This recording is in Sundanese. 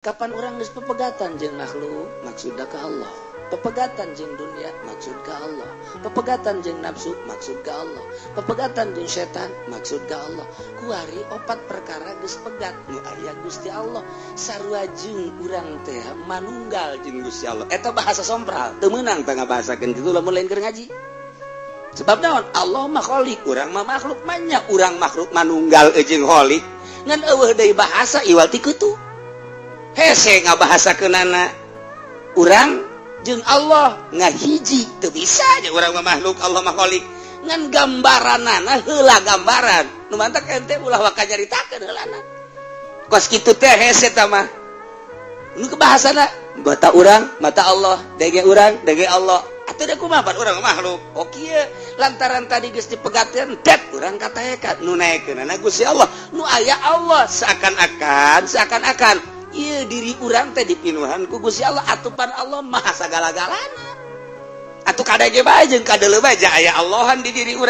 Kapan urang geus pepegatan jeung makhluk, maksudna ka Allah. Pepegatan jeung dunia, maksud ka Allah. Pepegatan jeung nafsu, maksud ka Allah. Pepegatan jeung setan, maksud ka Allah. Kuari opat perkara geus pegat, nu aya Gusti Allah. Sarua jeung urang teh manunggal jeung Gusti Allah. Eta bahasa sompral, teu meunang teh ngabahasakeun kitu lamun lain keur ngaji. Sebab naon? Allah mah khalik, urang mah makhluk, manya urang makhluk manunggal jeung khalik. Ngan euweuh deui bahasa iwal ti kitu. Hese ngabahasakeunana urang jeung Allah ngahiji, teu bisa aja, urang mah makhluk, Allah mah khalik. Ngan gambaranana heula, gambaran nu mantak ente ulah waka nyaritakeun heulana kos kitu teh, hese ta mah. Nu kebahasana mata urang mata Allah, dege urang dege Allah, atuh da kumaha pan urang makhluk? Oh, kieu, lantaran tadi geus dipegatkeun det urang kataekan nu naekeunana Gusti Allah, nu aya Allah, seakan-akan seakan-akan ieu diri urang teh dipinuhan ku Gusti Allah. Atupan Allah maha sagala-galana, atuh kadege bae jeung kadeuleu bae aya Allahan di diri urang.